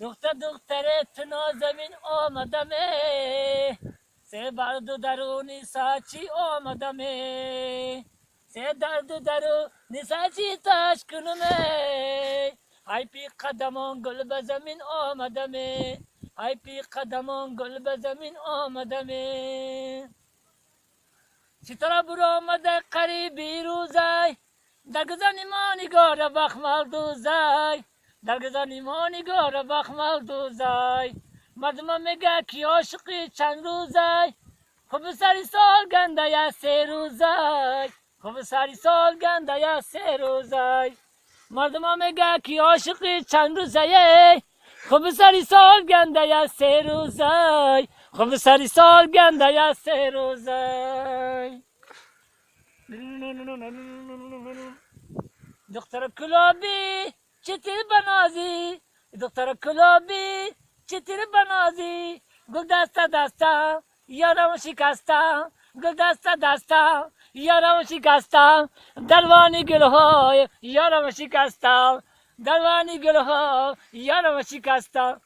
دختر دختر تو نازمین آمدمه سه برد و درونی ساچی آمدمه سه درد و درونی ساچی تاش کنمه ای پی قدمان گل به زمین آمدمه ای پی قدمان گل به زمین آمدمه ستاره بر آمده قریبی روزای در گذنی ما نگار بخمال دوزای در گذنی ما نگار بخمال دوزای مردم میگه کی عاشقی چند روزای خوب سری سال گنده یا سه روزای خوب سری سال گنده یا سه روزای مردم میگه کی عاشقی چند روزای خوب سری سال گنده یا سه روزای خوب سری سال گنده یا سه روزای دختر کلابی چطور بنازی دختر کلابی چطور بنازی گل دستا دستا یارم شکستا گل دستا دستا یارم شکستا دروانی گلهای یارم شکستا دروانی گلها یارم شکستا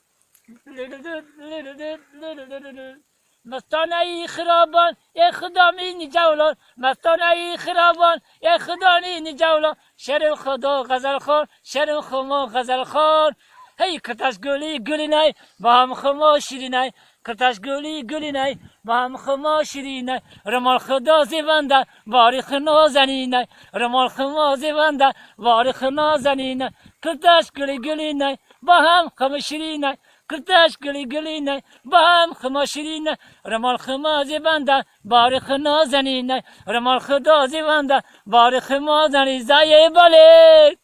مستانه ای خرابان ای خدا می جولان مستانه ای خرابان ای خدا نی جولان شر خدا غزل خان شر خما غزل خان هی کتش گلی گلی نای با هم خما شیرینای کتش گلی گلی نای با هم خما شیرینای رمال خدا زیبنده باریخ نازنینای رمال خما زیبنده باریخ نازنینای کتش گلی گلی نای با هم خما شیرینای کتش گلی گلی نای با هم خما شیرینای رمال خما زیبنده باریخ نازنینای رمال خدا زیبنده باریخ نازنینای زای باله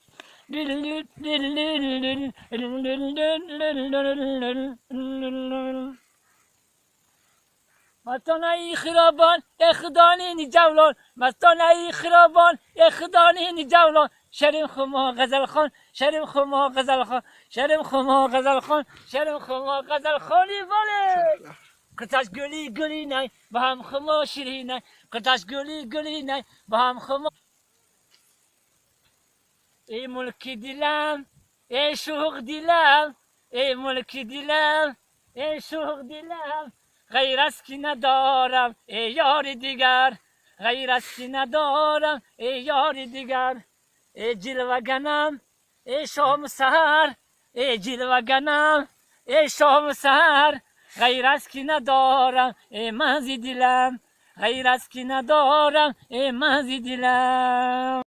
مستانه ای خرابان ای خدا نی جولان مستانه ای خرابان ای خدا نی جولان شرم خما غزل خان شرم خما غزل خان شرم خما غزل خان شرم خما غزل خانی باله کتش گلی گلی نای با هم خما شیرینای کتش گلی گلی نای با هم خما ای ملک دلم ای شوق دلم ای ملک دلم ای شوق دلم غیر از کی ندارم ای یار دیگر غیر از کی ندارم ای یار دیگر ای جلوه گنم ای شام سحر ای جلوه گنم ای شام سحر غیر از کی ندارم ای منزی دلم غیر از کی ندارم ای منزی دلم.